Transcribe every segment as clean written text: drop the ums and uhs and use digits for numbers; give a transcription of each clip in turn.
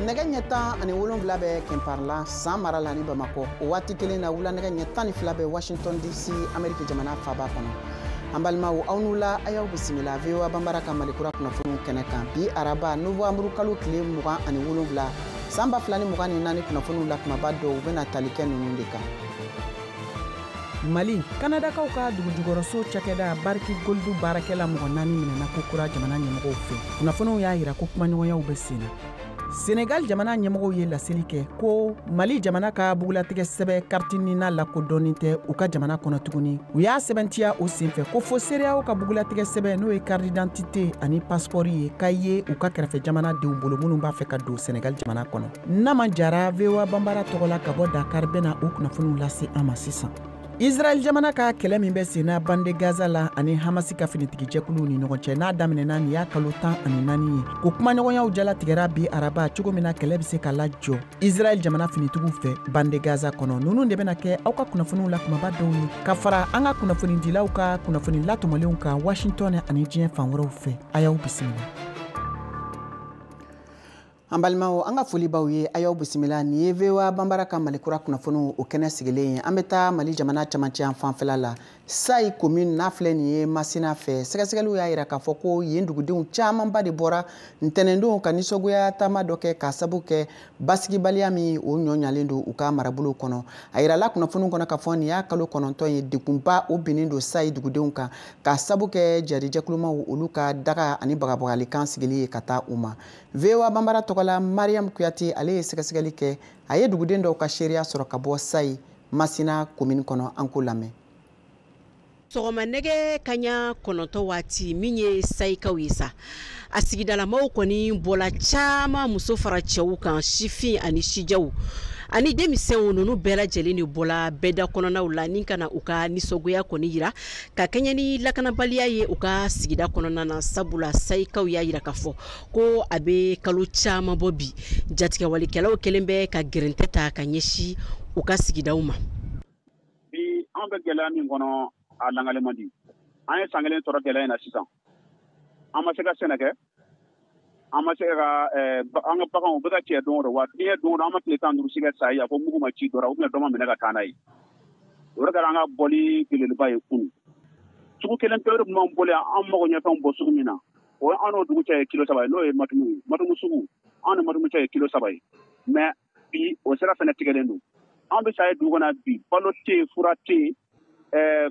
Nɛgɛ ɲɛ 17 bɛ Kɛnparila, San mara la ni Bamakɔ. O waati kelen na, wula nɛgɛ ɲɛ 12 bɛ Washington DC, Ameriki jamana faba kɔnɔ. An balimaw, aw n'u la, a y'aw bisimila VOA Banbara ka Malikura kunnafoniw kɛnɛ kan bi araba, novembre kalo tile 27, san 2024. Kunnafoniw la kumaba dɔw bɛna tali kɛ ninnu de kan. Mali, Kanadakaw ka dugujukɔrɔso cakɛda Barrick Gold baarakɛla mɔgɔ naani minɛna ko kura jamana ɲɛmɔgɔw fɛ. Kunnafoniw y'a yira ko kumaɲɔgɔnyaw bɛ sen na. Senegal jamana ɲɛmɔgɔw ye laseli kɛ ko Mali jamana ka bugulatigɛ sɛbɛ carte NINA lakodɔnni tɛ u ka jamana kɔnɔ tuguni. U y'a sɛbɛntiya o senfɛ ko fo CEDEAO ka bugulatigɛ sɛbɛ, n'o ye carte d'identité ani passeport ye, ka ye u ka kɛrɛfɛ jamana denw bolo minnu b'a fɛ ka don Senegal jamana kɔnɔ. Nama Jara, VOA Banbara tɔgɔ la ka bɔ Dakar, bɛna o kunnafoniw lase an ma sisan. Israɛl jamana ka kɛlɛ min bɛ senna bande Gaza la ani Hamasi ka finitigijɛkuluw ni ɲɔgɔn cɛ, n'a daminɛna nin y'a kalo 14 ye, ko kumaɲɔgɔnyaw jalatigɛra bi araba cogo min na kɛlɛ bɛ se ka lajɔ Israɛl jamana finitigiw fɛ bande Gaza kɔnɔ. Ninnu de bɛna kɛ aw ka kunnafoniw la kumaba dɔw ye, ka fara an ka kunnafonidilaw ka kunnafoni latɔmɔlenw kan Washington ani diɲɛ fan wɛrɛw fɛ. A y'aw bisimila. An balimaw, an ka foli b'aw ye, a y'aw bisimila. Nin ye VOA Banbara ka Malikura kunnafoniw o kɛnɛ sigilen ye. An bɛ taa Mali jamana camancɛ yan fanfɛla la, Sayi commune n'a filɛ nin ye Masina fɛ. Sɛgɛsɛgɛliw y'a yira k'a fɔ ko yen dugudenw camanba de bɔra ntɛnɛndon ka nisɔngoya taama dɔ kɛ, k'a sabu kɛ basigibaliya min o ɲɔ ɲalen don u ka marabolow kɔnɔ. A yirala kunnafoniw kɔnɔ k'a fɔ nin y'a kalo 9 ye, degunba o binnen don Sayi dugudenw kan, k'a sabu kɛ jarijɛkulumaw olu ka daga ani bagabagalikan sigili ye ka taa u ma. VOA Banbara tɔgɔ la, Mariam Kuyate, ale ye sɛgɛsɛgɛli kɛ. A ye duguden dɔw ka seereya sɔrɔ ka bɔ Sayi Masina commune kɔnɔ. An k'o lamɛn. Sɔgɔma nɛgɛ kaɲa 9 waati min ye sayikaw ye sa, a sigidalamaw kɔni bɔla caman, muso fara cɛw kan, sifin ani sijɛw ani denmisɛnw, ninnu bɛɛ lajɛlen de bɔla bɛɛda kɔnɔnaw la ni ka na u ka nisɔngoya kɔni yira ka kɛɲɛ ni lakanabaliya ye u ka sigida kɔnɔna na. Sabula sayikaw y'a yira k'a fɔ ko a bɛ kalo caman bɔ bi, jatigɛwalikɛlaw kɛlen bɛ ka gɛrɛntɛ ta ka ɲɛsin u ka sigidaw ma. Bi an bɛ gɛlɛya min kɔnɔ, a langale man di. An ye san kelen sɔrɔ gɛlɛya in na sisan. An ma se ka sɛnɛ kɛ, an ma se ka an ka baganw bɛ ka cɛ don o don wa. Diɲɛ don o don, an ma tile 15 si kɛ sa ye ko mugu ma ci dɔ la ou bien dɔ ma minɛ ka taa n'a ye. O de kɛra an ka bɔli belebeleba ye kunun. Sugu kelen pe de tun b'an bolo yan, an mago ɲɛfɛnw bɔ sugu min na, o ye an n'o dugu cɛ ye kilo 3 ye, n'o ye Matumu ye. Matumu sugu, an ni Matumu cɛ ye kilo 3 ye, mais bi o sira fana tigɛlen don. An bɛ sa ye dugu kɔnɔ bi, balo tɛ yen, fura tɛ yen.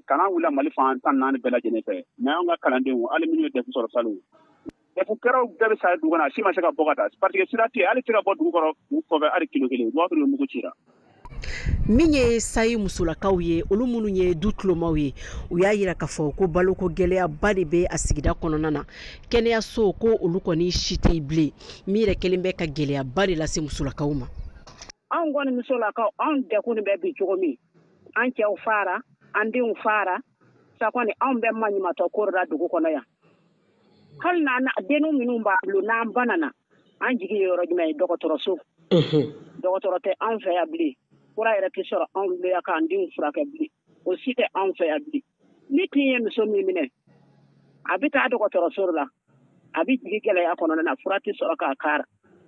Kalan wulila Mali fan 14 bɛɛ lajɛlen fɛ, mais an ka kalandenw, hali minnu ye DEF sɔrɔ salon, DEF kɛraw bɛɛ bɛ sa dugu kɔnɔ, a si ma se ka bɔ ka taa, parce que sira tɛ yen, hali tɛ se ka bɔ dugu kɔrɔ, dugu kɔfɛ hali kilo kelen, o b'a sɔrɔ mugu cira. Min ye sayi musolakaw ye, olu minnu ye du tulomaw ye, u y'a yira k'a fɔ ko baloko gɛlɛyaba de bɛ a sigida kɔnɔna na. Kɛnɛyaso ko olu kɔni si tɛ yen bilen, min yɛrɛ kɛlen bɛ ka gɛlɛyaba de lase musolakaw ma. Anw kɔni musolakaw, anw dɛkun bɛ bi cogo min, an cɛw fara, an denw fara sa kɔni, anw bɛ maɲumatɔ ko la dugu kɔnɔ yan. Hali n'an denw minnu b'a bolo, n'an banana, an jigi ye yɔrɔ jumɛn ye? Dɔgɔtɔrɔso. Dɔgɔtɔrɔ tɛ anw fɛ yan bilen, fura yɛrɛ tɛ sɔrɔ anw bolo yan k'an denw furakɛ bilen, o si tɛ anw fɛ yan bilen. Ni tin ye muso min minɛ, a bɛ taa dɔgɔtɔrɔso la, a bɛ jigin gɛlɛya kɔnɔna na, fura tɛ sɔrɔ k'a kara.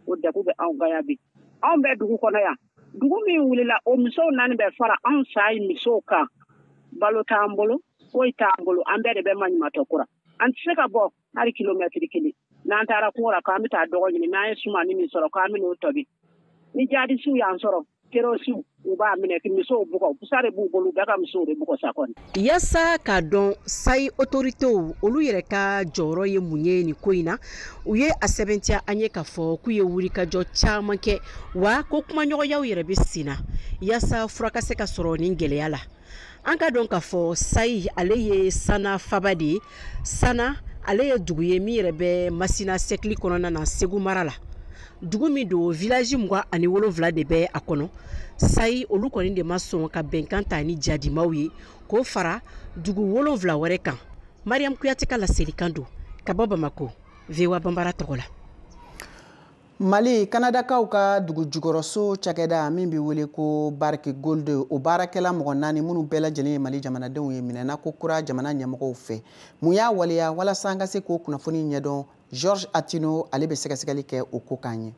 O degun bɛ anw kan yan bi. Anw bɛ dugu kɔnɔ yan, dugu min wulila, o musow naani bɛ fara anw sa ye musow kan. Balo t'an bolo, foyi t'an bolo, an bɛɛ de bɛ maɲumatɔ kura. An tɛ se ka bɔ hali kilomɛtiri kelen. N'an taara kungo la k'an bɛ taa dɔgɔ ɲini, n'an ye sumani min sɔrɔ k'an bɛ n'o tobi, ni jadisiw y'an sɔrɔ, terrorisiw, u b'a minɛ ka musow bugɔ. Busa de b'u bolo, u bɛɛ ka musow de bugɔ sa kɔni. Yaasa k'a dɔn sayi autoritéw olu yɛrɛ ka jɔyɔrɔ ye mun ye nin ko in na, u ye a sɛbɛntiya an ye k'a fɔ k'u ye wulikajɔ caman kɛ, wa ko kumaɲɔgɔnyaw yɛrɛ bɛ sen na yaasa fura ka se ka sɔrɔ nin gɛlɛya la. An ka dɔn k'a fɔ sayi ale ye Sana faba de ye. Sana ale ye dugu ye min yɛrɛ bɛ Masina sɛkili kɔnɔna na, Segu mara la. Dugu min don, village 27 de bɛ a kɔnɔ. Sayi olu kɔni de ma sɔn ka bɛnkan ta ni jadimaw ye k'o fara dugu 7 wɛrɛ kan. Mariam Kuyate ka laselikan don ka bɔ Bamako, VOA Banbara tɔgɔ la. Mali, Kanadakaw ka dugu jukɔrɔso cakɛda min bɛ wele ko Barrick Gold, o baarakɛla mɔgɔ naani minnu bɛɛ lajɛlen ye Mali jamanadenw ye, minɛna ko kura jamana ɲɛmɔgɔw fɛ. Mun y'a waleya? Walasa an ka se k'o kunnafoni ɲɛdɔn, George Atino, ale bɛ sɛgɛsɛgɛli kɛ o ko k'an ye.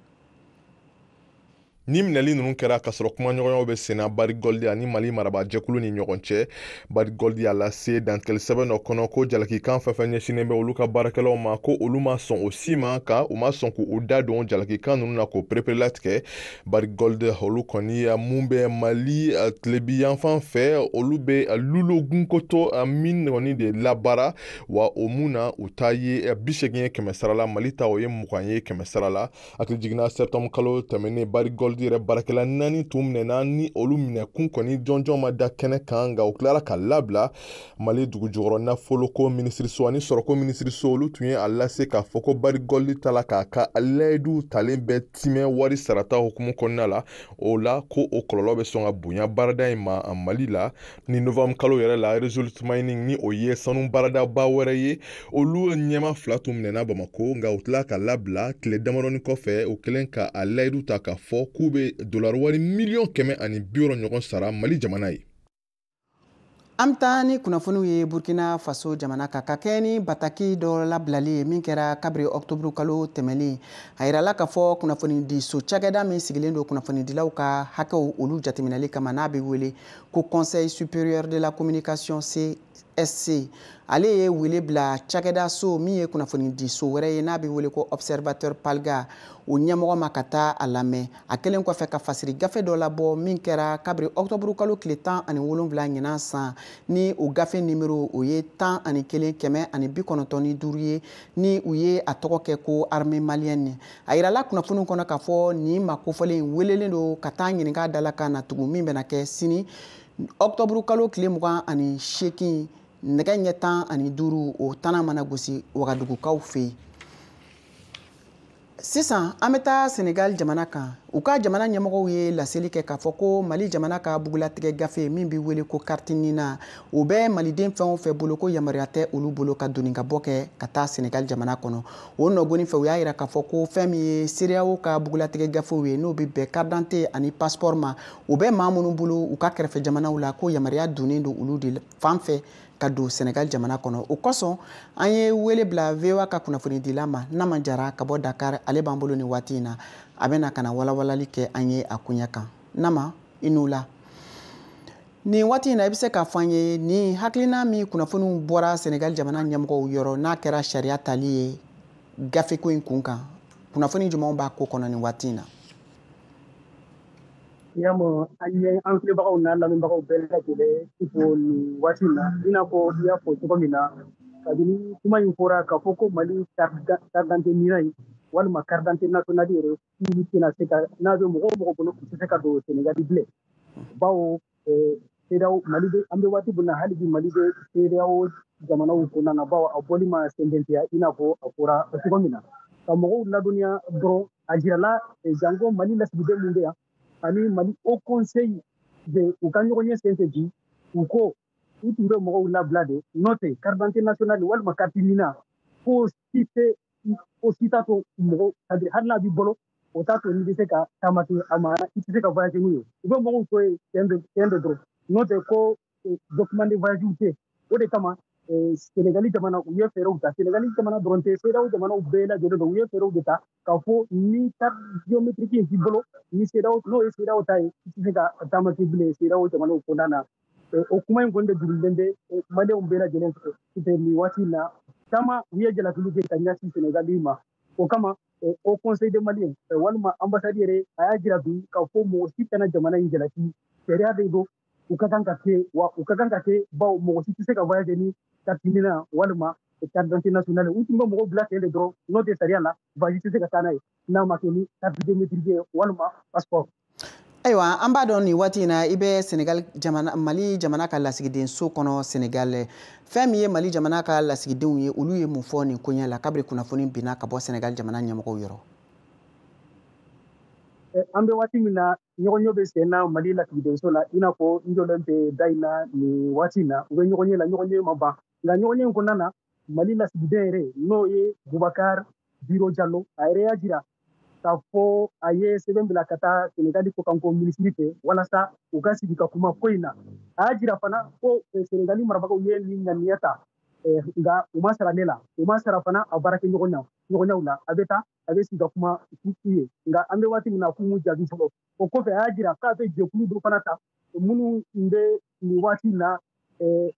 Ni minɛli ninnu kɛra k'a sɔrɔ kumaɲɔgɔnyaw bɛ senna Barrick Gold ani Mali marabaajɛkulu ni ɲɔgɔn cɛ. Barrick Gold y'a lase dantigɛli sɛbɛn dɔ kɔnɔ ko jalakikan fɛn fɛn ɲɛsinnen bɛ olu ka baarakɛlaw ma, ko olu ma sɔn o si ma, ka u ma sɔn k'u da don jalakikan ninnu na k'o pereperelatigɛ. Barrick Gold olu kɔni mun bɛ Mali tilebi yanfan fɛ, olu bɛ Loulo-Gounkoto mine kɔni de labaara, wa o mun na u ta ye 80 ye 100 sara la, Mali ta o ye 20 ye 100 sara la. Hakili jiginna septembre kalo tɛmɛnen, Barrick Gold yɛrɛ baarakɛla 4 tun minɛna, ni olu minɛkun kɔni jɔnjɔn ma da kɛnɛ kan, nka u tilara ka labila. Mali dugujukɔrɔ nafoloko minisiriso ani sɔrɔko minisiriso olu tun ye a lase k'a fɔ ko Barrick Gold ta la k'a ka layidu talen bɛɛ timɛ wari sarata hukumu kɔnɔna la. O la ko o kɔlɔlɔ bɛ sɔn ka bonya baarada in ma Mali la. Ni novembre kalo yɛrɛ la, Resolute Mining ni o ye sanu baaradaba wɛrɛ ye, olu ɲɛma 2 tun minɛna Bamako, nka u tilala ka labila tile damadɔni kɔfɛ, o kɛlen ka a layidu ta k'a fɔ k'u bɛ dolari wari miliyɔn 160 ɲɔgɔn sara Mali jamana ye. An bɛ taa ni kunnafoniw ye Burkina Faso jamana kan, ka kɛ ni bataki dɔ labilali ye min kɛra kabiri octobre kalo tɛmɛnen. A yirala k'a fɔ kunnafonidiso cakɛda min sigilen don kunnafonidilaw ka hakɛw olu jateminɛli kama, n'a bɛ wele ko Conseil supérieur de la communication CSC, ale ye wele bila cakɛdaso min ye kunnafonidiso wɛrɛ ye n'a bɛ wele ko Observateur Palga, o ɲɛmɔgɔ ma ka taa a lamɛn. A kɛlen kɔfɛ ka fasiri gafe dɔ labɔ min kɛra kabiri octobre kalo tile 17 ɲinan san, ni o gafe nimero o ye 11 195 ye, ni u ye a tɔgɔ kɛ ko armée malienne. A yirala kunnafoniw kɔnɔ k'a fɔ nin ma kofɔlen in welelen don ka taa ɲininka da la ka na tugun min bɛna kɛ sini octobre kalo tile 28 nɛgɛ ɲɛ 15, o tana mana gosi Wagadugukaw fɛ yen. Sisan an bɛ taa Senegal jamana kan. U ka jamana ɲɛmɔgɔw ye laseli kɛ k'a fɔ ko Mali jamana ka bugulatigɛ gafe min bɛ wele ko carte NINA, o bɛ maliden fɛn o fɛn bolo, ko yamaruya tɛ olu bolo ka doni ka bɔ kɛ ka taa Senegal jamana kɔnɔ. O nɔgɔni fɛ, u y'a yira k'a fɔ ko fɛn min ye CEDEAO ka bugulatigɛ gafew ye, n'o bɛ bɛn carte d'identité ani passeport ma, o bɛ maa minnu bolo u ka kɛrɛfɛ jamanaw la, ko yamaruya donnen don olu de fan fɛ ka don Senegal jamana kɔnɔ. O kosɔn an ye wele bila VOA ka kunnafonidila ma, Nama Jara ka bɔ Dakar, ale b'an bolo nin waati in na, a bɛna ka na walawalali kɛ an ye a koɲɛ kan. Nama, i n'u la. Nin waati in na, i bɛ se k'a fɔ an ye nin hakilina min kunnafoniw bɔra Senegal jamana ɲɛmɔgɔw yɔrɔ, n'a kɛra sariya tali ye gafeko in kun kan, kunnafoni jumɛnw b'a ko kɔnɔ nin waati in na? Yamo, an ye an filɛbagaw n'a lamɛnbagaw bɛɛ lajɛlen fo nin waati in na. I n'a fɔ i y'a fɔ cogo min na, kabini kuma in fɔra k'a fɔ ko Mali carte d'identité NINA in walima carte d'identité nationale yɛrɛ k'u tɛna se ka, n'a bɛ mɔgɔ o mɔgɔ bolo, u tɛ se ka don Senegali bilen, bawo CEDEAO Mali bɛ, an bɛ waati min na hali bi Mali bɛ CEDEAO jamanaw kɔnɔna na, bawo a bɔli ma sɛmɛntiya i n'a fɔ a fɔra cogo min na. Ka mɔgɔw ladɔnniya dɔrɔn, a jirala janko Mali lasigiden min bɛ yan ani Mali Haut Conseil de u ka ɲɔgɔn ye sen fɛ bi, u ko u tun bɛ mɔgɔw labila de, n'o tɛ carte d'identité nationale walima carte NINA ko si tɛ, ko si t'a to mɔgɔ, c'est-à-dire hali n'a b'i bolo, o t'a to n'i bɛ se ka taama kɛ a ma, i tɛ se ka voyager n'u ye. U bɛ mɔgɔw to yen tiɲɛ de dɔrɔn, n'o tɛ ko document de voyage tɛ. O de kama Senegali jamana u ye fɛɛrɛw ta. Senegali jamana dɔrɔn tɛ, CEDEAO jamanaw bɛɛ lajɛlen don, u ye fɛɛrɛw de ta k'a fɔ ni carte biométrique in t'i bolo, ni CEDEAO n'o ye CEDEAO ta ye, i tɛ se ka taama kɛ bilen CEDEAO jamanaw kɔnɔna na. O kuma in kɔni de durulen bɛ maliyɛnw bɛɛ lajɛlen fɛ nin waati in na. Caman u ye jalakili kɛ ka ɲɛsin Senegali ma. O kama Haut Conseil des Maliens walima ambassade yɛrɛ a y'a jira bi k'a fɔ mɔgɔ si kana jamana in jalaki, sariya de don, u ka kan ka kɛ, wa u ka kan ka kɛ, bawo mɔgɔ si tɛ se ka voyager ni carte NINA walima carte d'identité nationale. U tun bɛ mɔgɔw bila ten de dɔrɔn, n'o tɛ sariya la voyage tɛ se ka taa n'a ye n'a ma kɛ ni carte biométrique ye walima passeport. Ayiwa, an b'a dɔn nin waati in na i bɛ Senegal jamana, Mali jamana ka lasigidenso kɔnɔ Senegal. Fɛn min ye Mali jamana ka lasigidenw ye, olu ye mun fɔ nin koɲɛ la kabiri kunnafoni binna ka bɔ Senegal jamana ɲɛmɔgɔw yɔrɔ? An bɛ waati min na, ɲɔgɔn bɛ sen na Mali lasigidenso la, i n'a fɔ n jɔlen bɛ da in na nin waati in na, u bɛ ɲɔgɔn ye la, ɲɔgɔn ye ma ban. Nka ɲɔgɔn ye in kɔnɔna na, Mali lasigiden yɛrɛ n'o ye Bubakar Biro Jalo, a yɛrɛ y'a jira k'a fɔ a ye sɛbɛn bila ka taa Senegali kɔkanko minisiri fɛ walasa u ka sigi ka kuma ko in na. A y'a jira fana ko Senegali marabagaw ye nin ŋaniya ta Nka u ma sara ne la, u ma sara fana a baarakɛ ɲɔgɔnyaw la. A bɛ taa a bɛ sigi ka kuma u ye, nka an bɛ waati min na k'u m'u jaabi fɔlɔ. O kɔfɛ a y'a jira k'a bɛ jɛkulu dɔ fana ta minnu bɛ nin waati in na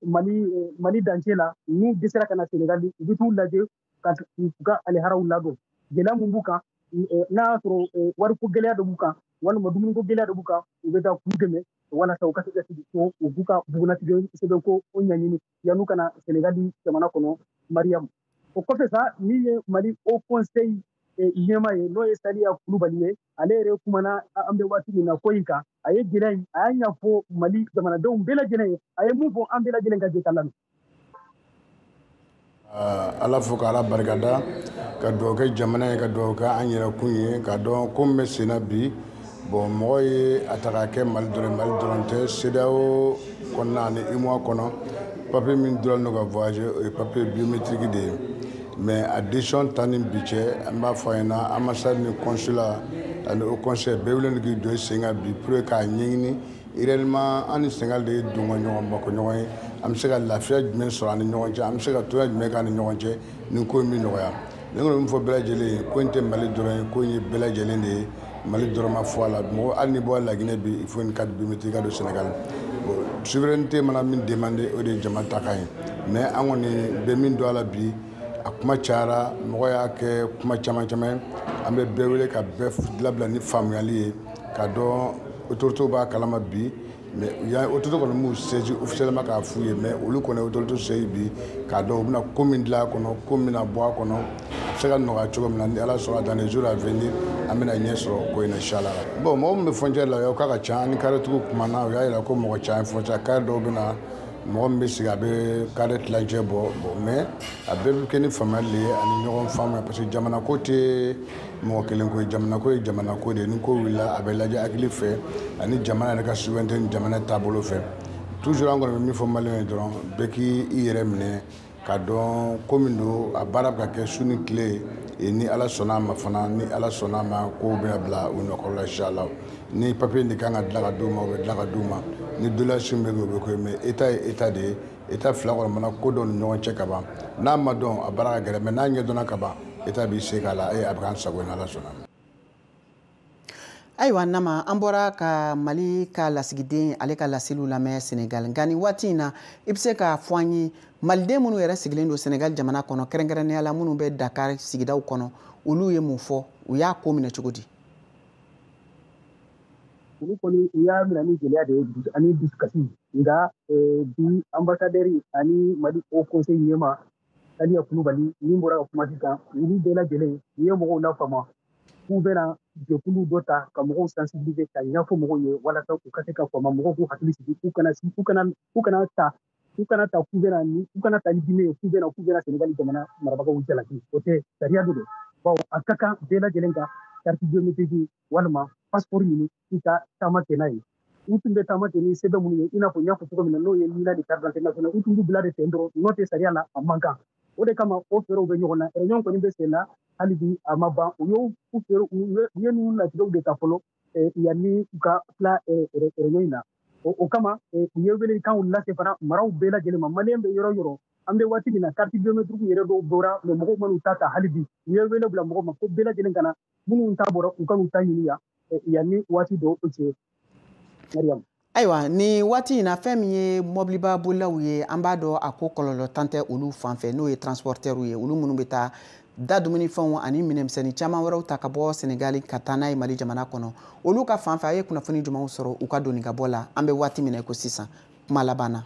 Mali dancɛ la, n'u dɛsɛra ka na Senegali, u bɛ t'u lajɛ ka u ka aliharaw ladon. Gɛlɛya mun b'u kan, n'a y'a sɔrɔ wariko gɛlɛya dɔ b'u kan walima dumuniko gɛlɛya dɔ b'u kan, u bɛ taa k'u dɛmɛ walasa u ka se ka sigi so, u b'u ka bugunnatigɛ sɛbɛnko o ɲɛɲini yan'u ka na Senegali jamana kɔnɔ. Mariyamu, o kɔfɛ sa, min ye Mali Haut Conseil ɲɛmaa ye, n'o ye Saliya Kulubali ye, ale yɛrɛ kumana an bɛ waati min na ko in kan. A ye gɛlɛya in a y'a ɲɛfɔ Mali jamanadenw bɛɛ lajɛlen ye. A ye mun fɔ, an bɛɛ lajɛlen ka jɛ ka lamɛn. Ala fo ka Ala barikada, ka dugawu kɛ jamana ye, ka dugawu kɛ an yɛrɛ kun ye, ka dɔn ko min bɛ sen na bi. Bon, mɔgɔ ye a ta k'a kɛ Mali dɔrɔn, Mali dɔrɔn tɛ, CEDEAO kɔnɔna ani UEMOA kɔnɔ, papier min dɔrɔn don ka voyager, o ye papier biométrique de ye. Mais a décision ta ni bi cɛ, an b'a fɔ a ɲɛna, ambassade ni consulat ani haut conseil bɛɛ wulilen don k'i jɔ i sen kan bi pour que k'a ɲɛɲini réellement an ni Sénégal de ye donko ɲɔgɔn bako ɲɔgɔn ye, an bɛ se ka lafiya jumɛn sɔrɔ an ni ɲɔgɔn cɛ, an bɛ se ka togoya jumɛn k'an ni ɲɔgɔn cɛ ni ko in bɛ nɔgɔya. Ne kɔni bɛ min fɔ bɛɛ lajɛlen ye, ko in tɛ Mali dɔrɔn ye, ko in ye bɛɛ lajɛlen de ye. Mali dɔrɔn ma fɔ a la. Mɔgɔ, hali ni bɔra Laginɛ bi, il faut une carte biométrique ka don Sénégal. Bon, souveraineté mana min demander, o de ye jama ta kan ye. Mais an kɔni bɛ min dɔn a la bi, a kuma cayara, mɔgɔ y'a kɛ kuma caman caman ye. An bɛ bɛɛ wele ka bɛɛ labila ni faamuyali ye, ka dɔn autorité b'a kalama bi. Mais u y'a autorité kɔni m'u saisi officiellement k'a f'u ye, mais olu kɔni ye autorité saisi bi k'a dɔn u bɛna ko min dilan a kɔnɔ, ko min bɛna bɔ a kɔnɔ, a bɛ se ka nɔgɔya cogo min na. Ni Ala sɔnna, dans les jours à venir, an bɛna ɲɛ sɔrɔ ko in na, inchallah. Bon, mɔgɔ min bɛ frontière la, o k'a ka ca. An ni carretigiw kumana, u y'a jira ko mɔgɔ caman frontière carré dɔw bɛ na, mɔgɔ min bɛ sigi a bɛ carré tilancɛ bɔ. Bon, mais a bɛɛ bɛ kɛ ni faamuyali de ye ani ɲɔgɔn faamuya, parce que jamana ko tɛ mɔgɔ kelen ko ye, jamana ko ye jamana ko de ye. Ni ko wulila, a bɛ lajɛ hakili fɛ ani jamana yɛrɛ ka souveraineté ni jamana taabolo fɛ. Toujours an kɔni bɛ min fɔ maliyɛnw ye dɔrɔn, bɛɛ k'i yɛrɛ minɛ ka dɔn ko min don, a baara bɛ ka kɛ su ni tile. Ni Ala sɔnna a ma fana, ni Ala sɔnna a ma, kow bɛna bila u nɔkɔrɔ la, inchallah. Ni papier de kan ka dilan ka d'u ma, u bɛ dilan ka d'u ma. Ni doléance bɛ kɛ, o bɛ kɛ. Mais état ye état de ye, état fila kɔni mana ko dɔw ni ɲɔgɔn cɛ ka ban, n'a ma dɔn, a baara ka gɛlɛn. Mais n'a ɲɛdɔnna ka ban, état b'i se k'a la, a bɛ k'an sago ye, ni Ala sɔnna. Ayiwa Nama, an bɔra ka Mali ka lasigiden ale ka laseliw lamɛn Senegal. Nka nin waati in na, i bɛ se k'a fɔ an ye, maliden minnu yɛrɛ sigilen don Senegal jamana kɔnɔ, kɛrɛnkɛrɛnnenya la minnu bɛ Dakar sigidaw kɔnɔ, olu ye mun fɔ? U y'a ko minɛ cogo di? Olu kɔni, u y'a minɛ ni gɛlɛya de ye ani dusukasi. Nka bi ambassadeur ani Mali Haut Conseil ɲɛmaa Saliya Kulubali min bɔra ka kuma sisan, olu bɛɛ lajɛlen u ye mɔgɔw lafaamu k'u bɛna jɛkulu dɔ ta ka mɔgɔw sensibiliser, ka ɲɛfɔ mɔgɔw ye walasa u ka se ka faamu, mɔgɔw k'u hakili sigi, k'u kana u kana u kana ta u kana ta k'u bɛna ni u kana ta ni dimi ye k'u bɛna Senegali jamana marabagaw jalaki. O tɛ sariya don, bawo a ka kan bɛɛ lajɛlen ka carte biométrique walima passeport ɲini i ka taama kɛ n'a ye. U tun bɛ taama kɛ ni sɛbɛn minnu ye, i n'a fɔ n y'a fɔ cogo min na, n'o ye NINA ni carte d'identité nationale, u tun b'u bila de ten dɔrɔn. N'o tɛ, sariya la a man kan. O de kama o fɛɛrɛw bɛ ɲɔgɔn na. Réunion kɔni bɛ sen na hali bi, a ma ban. U y'o fɛɛrɛw, u ye ninnu latigɛw de ta fɔlɔ yanni u ka tila réunion in na. O kama u ye welekanw lase fana maraw bɛɛ lajɛlen ma, maliyɛn bɛ yɔrɔ o yɔrɔ. An bɛ waati min na, carte biométrique yɛrɛ dɔw bɔra, mais mɔgɔw man'u ta ta hali bi. U ye wele bila mɔgɔw ma ko bɛɛ lajɛlen ka na, minnu ta bɔra, u ka n'u ta ɲini yan yanni waati dɔw cɛ, Mariam. Ayiwa, nin waati in na, fɛn min ye mɔbiliba bolilaw ye, an b'a dɔn a ko kɔlɔlɔ tan tɛ olu fan fɛ, n'o ye transporteurs ye, olu minnu bɛ taa da dumunifɛnw ani minɛnmisɛnnin caman wɛrɛw ta ka bɔ Senegali ka taa n'a ye Mali jamana kɔnɔ. Olu ka fan fɛ, a ye kunnafoni jumɛnw sɔrɔ u ka doni ka bɔ la, an bɛ waati min na i ko sisan, kuma laban na?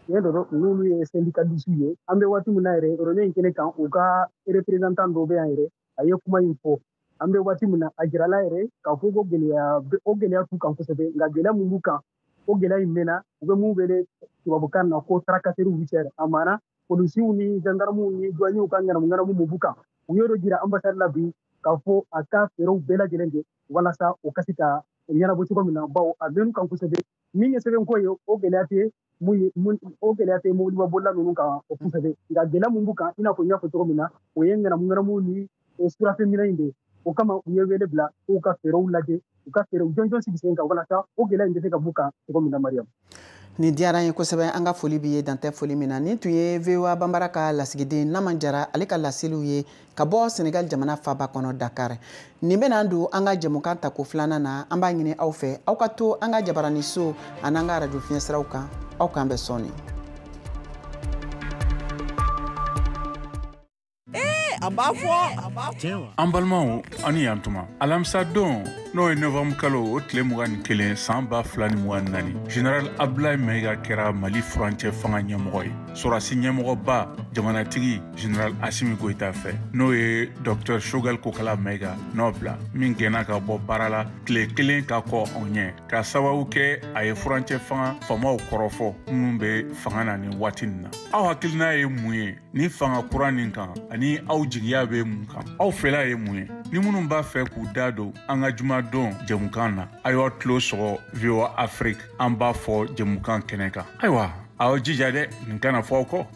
Tiɲɛ don, n'olu ye syndicaliste ye, an bɛ waati min na yɛrɛ, réunion in kɛnɛ kan, u ka représentant dɔ bɛ yan yɛrɛ, a ye kuma in fɔ. An bɛ waati min na, a jirala yɛrɛ k'a fɔ ko gɛlɛya o gɛlɛya t'u kan kosɛbɛ. Nka gɛlɛya mun b'u kan, o gɛlɛya in mɛnna, u bɛ mun wele tubabukan na ko tracasserie routière, a maana polisiw ni gendarmew ni douaniers ka ŋanamu ŋanamu mun b'u kan. U y'o jira ambassade la bi k'a fɔ a ka fɛɛrɛw bɛɛ lajɛlen kɛ walasa o ka se ka ɲɛnabɔ cogo min na, bawo a bɛ kan kosɛbɛ. Min ye sɛbɛnko ye, o gɛlɛya tɛ mun ye, o gɛlɛya tɛ mobiliba bolila ninnu kan o kosɛbɛ. Nka gɛlɛya mun b'u kan, i n'a fɔ n y'a fɔ cogo min na, o ye ŋanamu ŋanamu ni surafɛn minɛ in de ye. O kama u ye wele bila k'u ka fɛɛrɛw lajɛ, u ka fɛɛrɛw jɔnjɔn sigi sen kan walasa o gɛlɛya in bɛ se ka b'u kan cogo min na, Mariam. Nin diyara n ye kosɛbɛ. An ka foli b'i ye, dantɛ foli min na. Nin tun ye VOA Banbara ka lasigiden Naman Jara, ale ka laseliw ye ka bɔ Senegal jamana faba kɔnɔ, Dakar. Nin bɛna don an ka jɛmukan tako filanan na. An b'a ɲini aw fɛ, aw ka to an ka jabaraniso ani an ka arajo fiɲɛsiraw kan. Aw k'an bɛn sɔɔni. A b'a fɔ. An balimaw, ani yan tuma. Alamisa don, n'o ye novembre kalo o tile 21, san 2024, général Abdoulaye Maïga kɛra Mali furancɛ fanga ɲɛmɔgɔ ye, sɔrɔdasi ɲɛmɔgɔba jamanatigi général Assimi Goïta fɛ, n'o ye docteur Choguel Kokala Maïga nɔ bila, min gɛnna ka bɔ baara la tile kelen ka kɔ anw ɲɛ, ka sababu kɛ a ye furancɛ fanga faamaw kɔrɔfɔ minnu bɛ fanga na nin waati nin na. Aw hakilina ye mun ye ni fanga kura nin kan, ani aw jigiya bɛ mun kan? Aw fɛla ye mun ye? Ni minnu b'a fɛ k'u da don an ka jumadon jɛmukan na, a y'aw tulo sɔgɔ VOA Afrique, an b'a fɔ jɛmukan kɛnɛ kan. Ayiwa, aw jija dɛ, nin kana fɔ aw kɔ.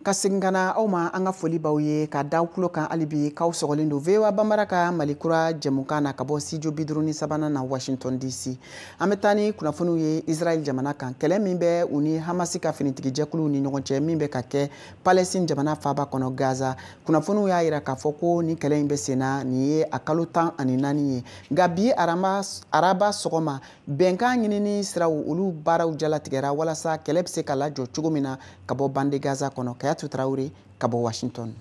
Ka segin ka na aw ma, an ka foli b'aw ye ka da aw tulo kan hali bi k'aw sɔgɔlen don VOA Banbara ka Mali kura jɛmukan na ka bɔ studio 53nan na, Washington DC. An bɛ taa ni kunnafoniw ye Israël jamana kan. Kɛlɛ min bɛ u ni Hamasi ka finitigijɛkuluw ni ɲɔgɔn cɛ, min bɛ ka kɛ Palestine jamana faaba kɔnɔ, Gaza, kunnafoniw y'a jira k'a fɔ ko nin kɛlɛ in bɛ sen na, nin ye a kalo 14 ye. Nka bi araba sɔgɔma, bɛnkan ɲinini siraw, olu baaraw jalatigɛra walasa kɛlɛ bɛ se ka lajɔ cogo min na ka bɔ bande Gaza kɔnɔ. Kayatu Traoré ka bɔ Washington.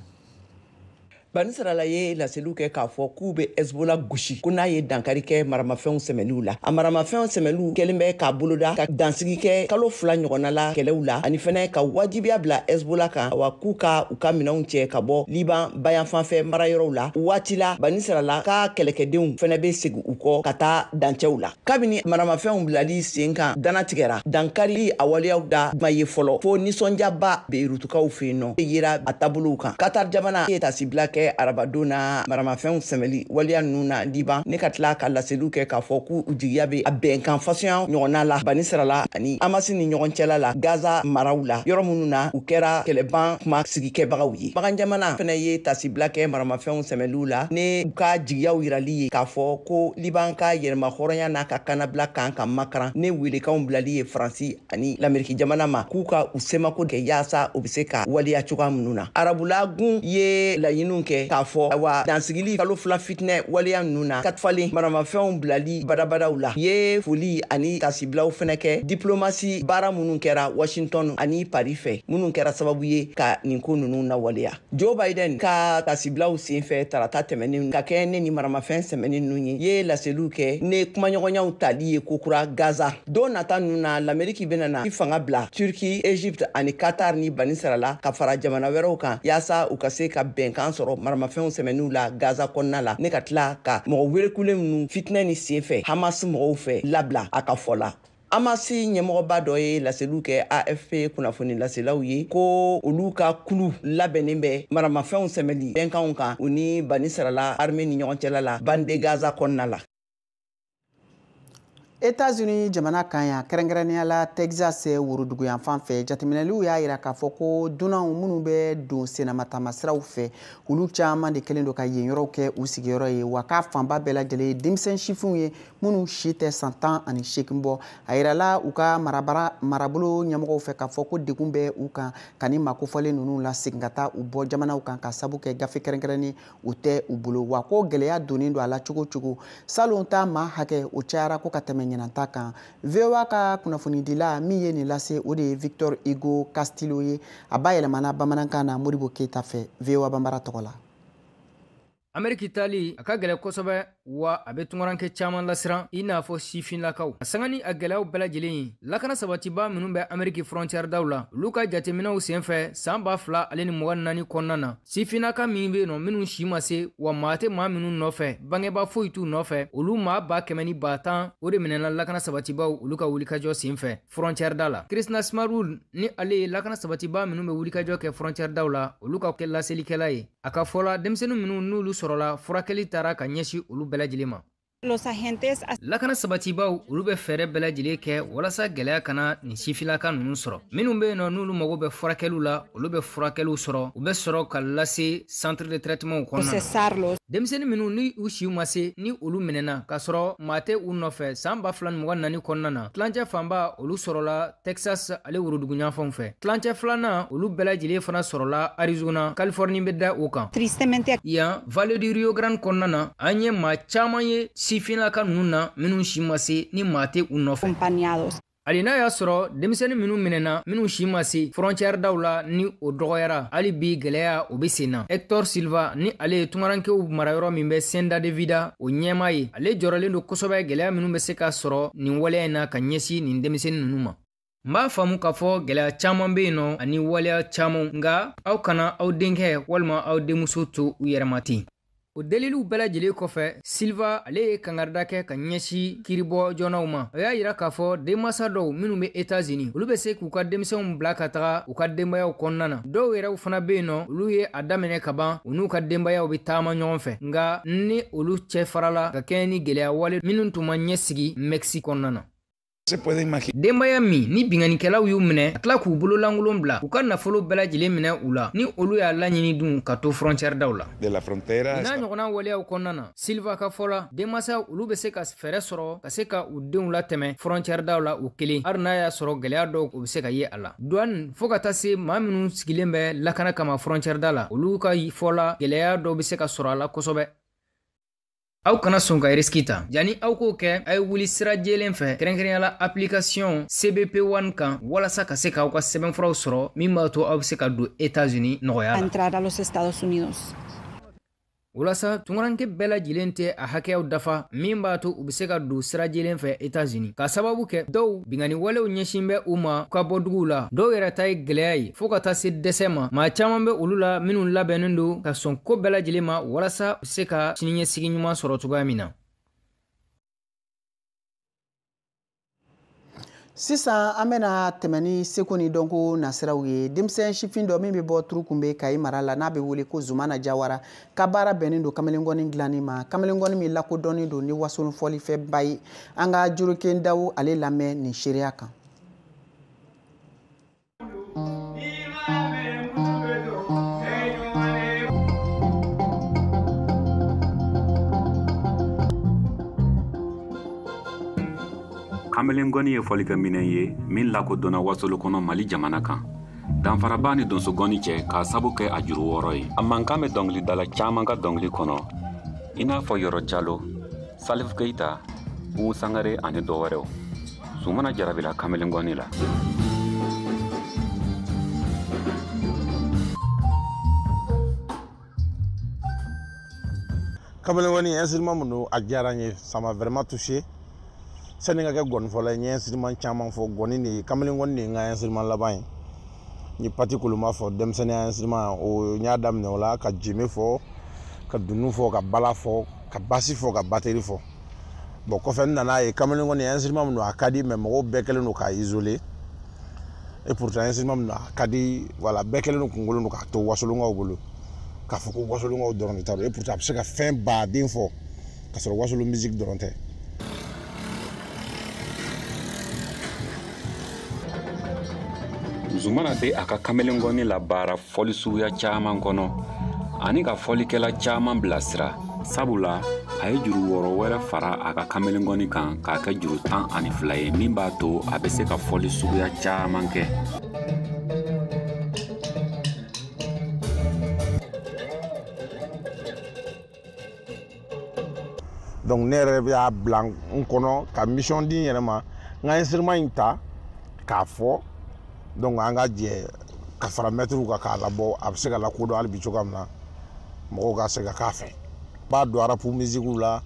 Banisirala ye laseliw kɛ k'a fɔ k'u bɛ Hezbollah gosi, ko n'a ye dankari kɛ maramafɛnw sɛmɛliw la. A maramafɛnw sɛmɛliw kɛlen bɛ k'a boloda ka dansigi kɛ kalo 2 ɲɔgɔnna la kɛlɛw la, ani fɛnɛ ka wajibiya bila Hezbollah kan wa k'u ka u ka minɛnw cɛ ka bɔ Liban bayanfanfɛ marayɔrɔw la. Waati la, Banisirala ka kɛlɛkɛdenw fɛnɛ bɛ segin u kɔ ka taa dancɛw la. Kabini maramafɛnw bilali sen kan danatigɛra, dankari a waleyaw da ma ye fɔlɔ, fo nisɔndiyaba Beyurutukaw fɛ yen nɔ yera a taabolow kan. Qatar jamana ye tasibila kɛ arabadon na maramafɛnw sɛmɛli waleya ninnu na Liban, ne ka tila ka laseliw kɛ k'a fɔ k'u jigiya bɛ a bɛnkan fasuya ɲɔgɔnna la Banisirala ani Hamasi ni ɲɔgɔn cɛla la Gaza maraw la, yɔrɔ minnu na u kɛra kɛlɛban kuma sigikɛbagaw ye. Bagan jamana fɛnɛ ye tasibila kɛ maramafɛnw sɛmɛliw la ne u ka jigiyaw yirali ye k'a fɔ ko Liban ka yɛrɛma hɔrɔnya n'a ka kannabila kan ka makaran, ne welekanw bilali ye Faransi ani Lameriki jamana ma k'u ka u semako kɛ yaasa u bɛ se ka waleya cogoya minnu na. Arabula gun ye laɲiniw kɛ k'a fɔ wa dansigili kalo 2 fitinɛ waleya ninnu na ka falen maramafɛnw bilali badabadaw la. Ye foli ani tasibilaw fɛnɛ kɛ diplomasi baara minnu kɛra Washington ani Paris fɛ, minnu kɛra sababu ye ka nin ko ninnu lawaleya. Joe Biden ka tasibilaw senfɛ tarata tɛmɛnen ka kɛ ne ni maramafɛn sɛmɛni ninnu ye laseliw kɛ ne kumaɲɔgɔnyaw tali ye kokura Gaza. Don nata ninnu na, Lameriki bɛna na i fanga bila Turki, Egypte ani Qatar ni Banisirala ka fara jamana wɛrɛw kan yaasa u ka se ka bɛnkan sɔrɔ maramafɛnw sɛmɛniw la Gaza kɔnɔna la, ne ka tila ka mɔgɔ welekulen ninnu fitinɛ ni senfɛ Hamas mɔgɔw fɛ labila a ka fɔ la. Hamasi ɲɛmɔgɔba dɔ ye laseliw kɛ AFP kunnafoni laselaw ye ko olu ka kulu labɛnnen bɛ maramafɛnw sɛmɛli bɛnkanw kan u ni Banisirala armée ni ɲɔgɔn cɛla la bande Gaza kɔnɔna la. États-Unis jamana kan yan, kɛrɛnkɛrɛnnenya la Texas woroduguyanfan fɛ, jateminɛliw y'a jira k'a fɔ ko dunanw minnu bɛ don sennamatamasiraw fɛ, olu caman de kɛlen don ka yen yɔrɔw kɛ u sigiyɔrɔ ye, wa k'a fanba bɛɛ lajɛlen ye denmisɛn sifinw ye minnu si tɛ san 18 bɔ. A yirala u ka marabolo ɲɛmɔgɔw fɛ k'a fɔ ko degun bɛ u kan ka ni makofɔlen ninnu lasegin ka taa u bɔ jamanaw kan, ka sabu kɛ gafe kɛrɛnkɛrɛnnen o tɛ u bolo, wa ko gɛlɛya donnen don a la cogo cogo. Salon ta maa hakɛ o cayara ko ka tɛmɛ ɲinan ta kan. VOA ka kunnafonidila min ye nin lase, o de ye Victor Hugo Castillo ye. A bayɛlɛmana bamanankan na Modibo Keyita fɛ, VOA Banbara tɔgɔ la. Ameriki tali a ka gɛlɛ kosɛbɛ, wa a bɛ tunkaranke caman lasiran i n'a fɔ sifinlakaw. A sanga ni a gɛlɛyaw bɛɛ lajɛlen ye, lakana sabatiba minnu bɛ Ameriki frontière daw la, olu ka jateminɛw senfɛ san 2024 kɔnɔna na, sifinnaka min bɛ yen nɔ minnu si ma se, wa maa tɛ maa minnu nɔfɛ, bangeba foyi t'u nɔfɛ, olu maa 110 000 o de minɛna lakana sabatibaw olu ka wulikajɔ senfɛ frontière da la. Krishna Smarul ni ale ye lakana sabatiba minnu bɛ wulikajɔ kɛ frontière daw la, olu ka kɛ laselikɛla ye. A ka fɔ la, denmisɛnnin minnu n'olu sɔrɔla, furakɛli taara ka ɲɛsin olu bɛɛ lajɛlen ma. Los agentes Lakana sabatibaw, olu bɛ fɛɛrɛ bɛɛ lajɛlen kɛ walasa gɛlɛya kana nin sifilaka ninnu sɔrɔ. Minnu bɛ yen nɔ, n'olu mago bɛ furakɛliw la, olu bɛ furakɛliw sɔrɔ, u bɛ sɔrɔ ka lase centre de traitement kɔnɔna na. Procesarlos. Denmisɛnnin minnu ni u siw ma se, ni olu minɛna k'a sɔrɔ maa tɛ u nɔfɛ, san 2024 kɔnɔna na, tilancɛ fanba olu sɔrɔla Texas ale woroduguyanfanw fɛ. Tilancɛ filanan, olu bɛɛ lajɛlen fana sɔrɔla Arizona, Californie bɛ da o kan. Tristemente, Yan, Vallée du Rio Grande kɔnɔna na, an ye maa caman ye sifinnaka ninnu na, minnu si ma se, ni maa tɛ u nɔfɛ. Acompañados. Hali n'a y'a sɔrɔ denmisɛnnin minnu minɛna, minnu si ma se frontière daw la, ni o dɔgɔyara, hali bi gɛlɛya o bɛ sen na. Hector Silva, ni ale ye tungarankew marayɔrɔ min bɛ Senda de Vida o ɲɛmaa ye, ale jɔrɔlen don kosɛbɛ gɛlɛya minnu bɛ se ka sɔrɔ nin waleya in na ka ɲɛsin nin denmisɛnnin ninnu ma. N b'a faamu k'a fɔ gɛlɛya caman bɛ yen nɔ ani waleya caman, nka aw kana aw denkɛ walima aw denmuso to u yɛrɛ ma ten. O deliliw bɛɛ lajɛlen kɔfɛ, Silva ale ye kangarida kɛ ka ɲɛsin kiribɔ joɔnaw ma. O y'a yira k'a fɔ denmansa dɔw minnu bɛ Etats-Unis, olu bɛ se k'u ka denmisɛnw bila ka taga u ka denbayaw kɔnɔna na. Dɔw yɛrɛw fana bɛ yen nɔ, olu ye a daminɛ ka ban, u n'u ka denbayaw bɛ taama ɲɔgɔn fɛ, nka ni olu cɛ farala ka kɛɲɛ ni gɛlɛya wale minnu tun ma ɲɛsigi Mexique kɔnɔna na. Denbaya min ni binganikɛlaw y'u minɛ ka tila k'u bololankolon bila, u ka nafolo bɛɛ lajɛlen minɛ u la, ni olu y'a laɲini dun ka to frontière daw la, n'a ɲɔgɔnna waleyaw kɔnɔna na, Silva ka fɔ la, denmansaw olu bɛ se ka fɛɛrɛ sɔrɔ ka se ka u denw latɛmɛ frontière daw la u kelen, hali n'a y'a sɔrɔ gɛlɛya dɔw o bɛ se ka ye a la. Douane fo ka taa se maa minnu sigilen bɛ lakana kama frontière da la, olu ka fɔ la, gɛlɛya dɔw bɛ se ka sɔrɔ a la kosɛbɛ. Aw kana sɔn ka risque ta. Yanni aw k'o kɛ, a ye wuli sira jɛlen fɛ, kɛrɛnkɛrɛnya la application CBP One kan, walasa ka se k'aw ka sɛbɛnfuraw sɔrɔ min b'a to aw bɛ se ka don États-Unis nɔgɔya la. Entrar a los Estados Unidos. Walasa tungaranke bɛɛ lajɛlen tɛ a hakɛyaw dafa min b'a to u bɛ se ka don sira jɛlen fɛ États-Unis, k'a sababu kɛ dɔw bingani walew ɲɛsin bɛ u ma ka bɔ duguw la. Dɔw yɛrɛ ta ye gɛlɛya ye fɔɔ ka taa se dɛsɛ ma. Maa caman bɛ olu la minnu labɛnnen don ka sɔn ko bɛɛ lajɛlen ma walasa u se ka siniɲɛsigi ɲuman sɔrɔ cogoya min na. Sisan an bɛna tɛmɛ ni seko ni dɔnko nasiraw ye. Denmisɛn sifin dɔ min bɛ bɔ Turukunbe, Kayi mara la, n'a bɛ wele ko Zumana Jawara, ka baara bɛnnen don kamalenkɔni dilanni ma, kamalenkɔni min lakodɔnnen don ni wasolon fɔlifɛnba ye. An ka Joroken Dawu ale lamɛn nin seereya kan. Kamalenkɔni ye fɔlikɛminɛn ye min lakodɔnna Wasolo kɔnɔ, Mali jamana kan. Danfara b'a ni donsogɔni cɛ k'a sabu kɛ a juru 6 ye. A mankan bɛ dɔnkilidala caaman ka dɔnkili kɔnɔ, i n'a fɔ Yɔrɔ Jalo, Salifu Keyita, Umu Sangare ani dɔ wɛrɛw. Sumana jarabila kamalenkɔni la. Kamalenkɔni, instrument mun don, a diyara n ye, ça m'a vraiment touché. Sani ka kɛ gɔnifɔla ye, n ye instrument caman fɔ. Gɔni de ye, kamalenkɔni de ye n ka instrument laban ye. N ye pati koloma fɔ, denmisɛnninya instrument o, n y'a daminɛ o la, ka jeme fɔ, ka dunun fɔ, ka bala fɔ, ka basi fɔ, ka bateri fɔ. Bon, kɔfɛ n nana ye kamalenkɔni, instrument min don, a ka di, mais mɔgɔw bɛɛ kɛlen don k'a isoler. Et pourtant instrument min don, a ka di, voilà, bɛɛ kɛlen don kunkolo don k'a to wasolonkaw bolo, k'a fɔ ko wasolonkaw dɔrɔn de ta don. Et pourtant a bɛ se ka fɛn baden fɔ k'a sɔrɔ wasolon musique dɔrɔn tɛ. Zumana bɛ a ka kamalenkɔni labaara fɔli suguya caman kɔnɔ ani ka fɔlikɛla caman bilasira, sabula a ye juru 6 wɛrɛ fara a ka kamalenkɔni kan k'a kɛ juru 12 ye, min b'a to a bɛ se ka fɔli suguya caman kɛ. Donc ne yɛrɛ y'a bila n kɔnɔ ka mission di n yɛrɛ ma, n ka instrument in ta k'a fɔ. Donc an ka jɛ ka fara mɛtiriw kan k'a labɔ, a bɛ se ka lakodɔn hali bi cogoya min na, mɔgɔw ka se ka k'a fɛ. N b'a don rap musique la,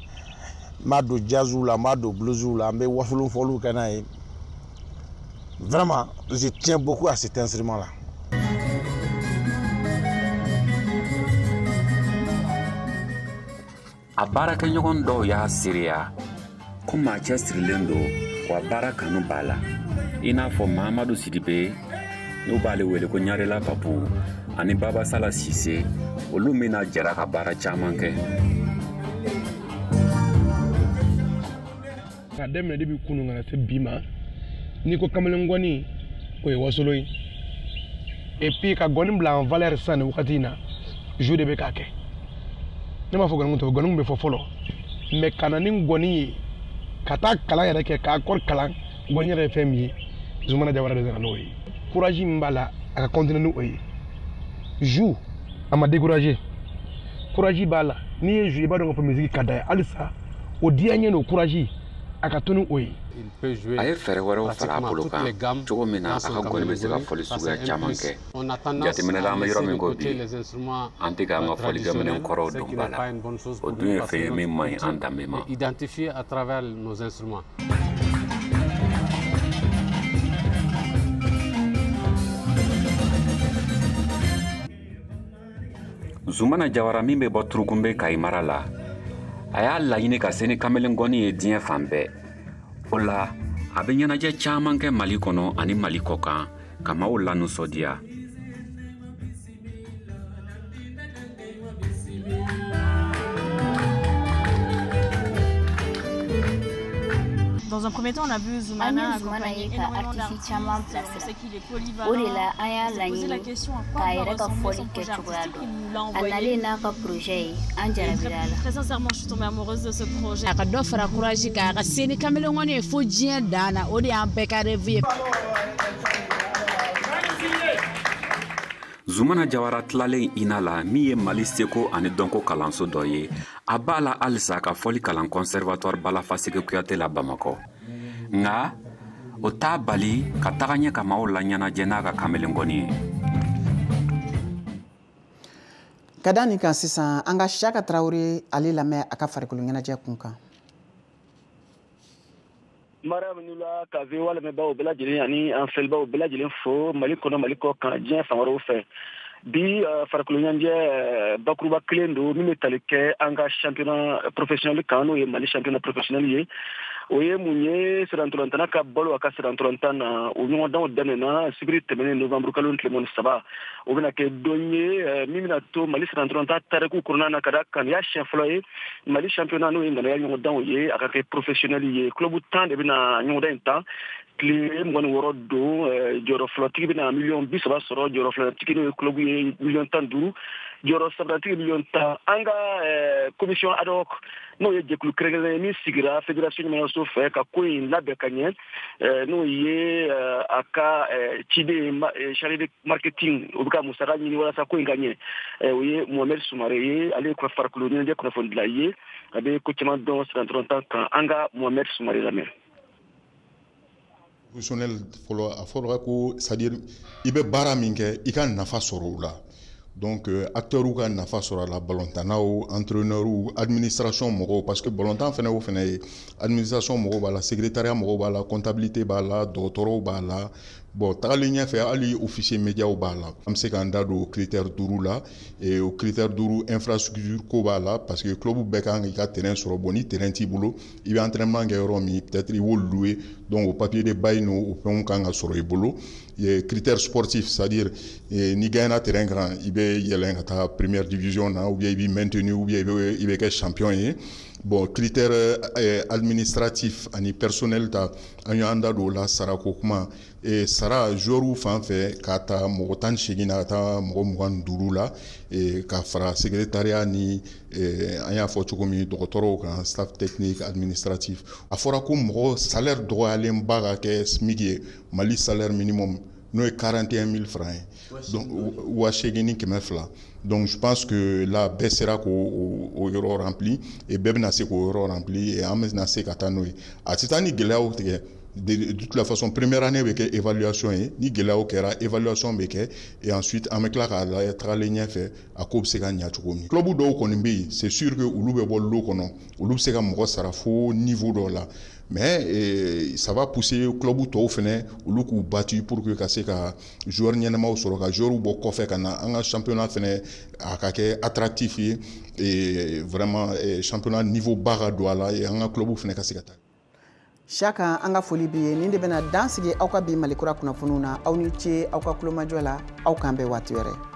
n b'a don jazz la, n b'a don blues la, n bɛ wasolon fɔliw kɛ n'a ye. Vraiment, je tiens beaucoup à cet instrument là. A baarakɛɲɔgɔn dɔw y'a seereya ko maa cɛsirilen don, wa baara kanu b'a la, i n'a fɔ Mahamadu Sidibe, n'u b'ale wele ko Ɲarela Papu, ani Babasala Sise, olu mina jɛra ka baara caman kɛ. K'a daminɛ depuis kunun ka na se bi ma, n'i ko kamalen gɔni, o ye Wasolo ye. Et puis ka gɔni bila en valeur sisan nin wagati in na, Zou de bɛ k'a kɛ. Ne m'a fɔ gɔni tɛ, gɔni bɛ fɔ fɔlɔ, mais ka na ni gɔni ye ka taa kalan yɛrɛ kɛ, k'a kɔri kalan, gɔni yɛrɛ ye fɛn min ye, Zoumana Diawara de nana n'o ye. Courage min b'a la, a ka continuer n'o ye. Zou a ma décourager, courage b'a la. N'i ye Zou, i b'a dɔn k'a fɔ musique ka d'a ye halisa, o diya n ye, n'o courage a ka to ni o ye. A ye fɛɛrɛ wɛrɛw fara a bolo kan cogo min na a ka gɔni bɛ se ka fɔli suguya caman kɛ. Jateminɛ la, an bɛ yɔrɔ min ko bi, an tɛ k'an ka fɔlikɛminɛn kɔrɔw don ba la. O dun ye fɛn ye min man ɲi an danbe ma. Zoumana Diawara min bɛ bɔ Turukunbe Kayi mara la, a y'a laɲini ka se ni kamalen gɔni ye diɲɛ fan bɛɛ. O la, a bɛ ɲɛnajɛ caman kɛ Mali kɔnɔ ani Mali kɔ kan ka maaw lanisɔndiya. Dans un premier temps, on a vu Zoumana accompagner énormément d'artistes. On sait qu'il est polyvalent. O de la, an y'a laɲini k'a yɛrɛ ka fɔli kɛcogoya dɔn. A nalen n'a ka projet ye, an jarabira a la. Très sincèrement, je suis tombée amoureuse de ce projet. A ka dɔ fara courage kan, a ka se ni kamalenkɔni ye fo diɲɛ dan na, o de y'an bɛɛ ka rêve ye. Zoumana Diawara tilalen INA la, min ye Mali seko ani dɔnko kalanso dɔ ye, a b'a la halisa ka fɔli kalan conservatoire Balafaseke Kuyate la Bamakɔ. Nka o t'a bali ka taga ɲɛ ka maaw laɲɛnajɛ n'a ka kamalenkɔni ye. Ka da nin kan sisan, an ka Siyaka Tarawele ale lamɛn a ka farikolo ɲɛnajɛ kun kan. Mariam Nula ka VOA lamɛnbaaw bɛɛ lajɛlen ani an filɛbaaw bɛɛ lajɛlen fo Mali kɔnɔ, Mali kɔ kan, diɲɛ fan wɛrɛw fɛ. Bi farikolo ɲɛnajɛ bakuruba kelen don min bɛ tali kɛ an ka championnat professionnel kan, n'o ye Mali championnat professionnel ye. O ye mun ye? Sirantolantana ka balo a ka sirantolantan na, o ɲɔgɔndanw daminɛna sibiri tɛmɛnen novembre kalo tile 23. O bɛna kɛ don ye min bɛna to Mali sirantolantan tariku kɔnɔna na, ka da kan y'a siɲɛ fɔlɔ ye Mali championnat, n'o ye ŋanaya ɲɔgɔndanw ye, a ka kɛ professionnel ye. Club 10 de bɛna ɲɔgɔndan in tan. Tile 26 don, jɔyɔrɔ fɔlɔtigi bɛna miliyɔn 30 sɔrɔ, jɔyɔrɔ filanatigi, n'o ye club ye, miliyɔn 15, jɔyɔrɔ sabanatigi miliyɔn 10. An ka commission ad hoc, n'o ye jɛkulu kɛrɛnkɛrɛnnen ye min sigira fédération ɲɛmɔgɔso fɛ ka ko in labɛn ka ɲɛ, n'o ye a ka ciden chargé de marketing, o bɛ ka musaka ɲini walasa ko in ka ɲɛ, o ye Mohamed Sumare ye. Ale ye farikolo ɲɛnajɛ kunnafonidila ye, a bɛ ko caman dɔn sirantolantan kan. An ka Mohamed Sumare lamɛn. Professionnel fɔlɔ, a fɔra ko, c'est à dire i bɛ baara min kɛ, i ka nafa sɔrɔ o la. Donc acteurs ka nafa sɔrɔ a la, balontannaw, entraîneurs, administration mɔgɔw, parce que balontan fɛnɛ, o fɛnɛ ye administration mɔgɔw b'a la, secrétariat mɔgɔw b'a la, comptabilité b'a la, dɔgɔtɔrɔw b'a la. Bon, tagalen ɲɛfɛ, hali officier médiaw b'a la. An bɛ se k'an da don o critère 5 la. Et o critère 5, infrastructure ko b'a la, parce que club bɛɛ kan k'i ka terrain sɔrɔ. Bon, ni terrain t'i bolo, i bɛ entraînement kɛ yɔrɔ min, peut-être i b'o louer. Donc o papier de bail n'o fɛnw kan ka sɔrɔ i bolo. Critère sportif, c'est-à-dire n'i gagnera terrain kan, i bɛ yɛlɛn ka taa première division na, ou bien i b'i maintenir, ou bien i bɛ kɛ champion ye. Bon, critère administratif ani personnel ta, an y'an da don o la. Sarako kuma, sara joueur fan fɛ, k'a ta mɔgɔ 18 na ka taa mɔgɔ 25 la, ka fara secrétariat ni an y'a fɔ cogo min, dɔgɔtɔrɔw kan, staff technique, administratif. A fɔra ko mɔgɔ salaire dɔgɔyalenba ka kɛ SMIC ye, Mali salaire minimum, n'o ye 41 000 francs ye, donc 8200. Donc je pense que là, bɛɛ sera k'o o yɔrɔ rempli, et bɛɛ bɛna se k'o yɔrɔ rempli, et an bɛna se ka taa n'o ye. A tɛ taa ni gɛlɛyaw tigɛ. De toute la façon, première année bɛ kɛ évaluation ye. Ni gɛlɛyaw kɛra, évaluation bɛ kɛ, et ensuite an bɛ tila k'a lajɛ tagalen ɲɛfɛ, a ko bɛ se ka ɲɛ cogo min. Club dɔw kɔni bɛ yen, c'est sûr que olu bɛ bɔ lot kɔnɔ, olu bɛ se ka mɔgɔ sara fo niveau dɔw la, mais ça va pousser club tɔw fɛnɛ, olu k'u battu pour que ka se ka joueur ɲɛnamaw sɔrɔ, ka joueur bɔ kɔfɛ ka na an ka championnat fɛnɛ, a ka kɛ attractif ye, et vraiment championnat niveau ba ka don a la, et an ka club fɛnɛ ka se ka taa. Siyaka, an ka foli b'i ye. Nin de bɛna dan sigi aw ka bi Malikura kunnafoniw na. Aw ni ce aw ka kulomajɔ la. Aw k'an bɛn waati wɛrɛ.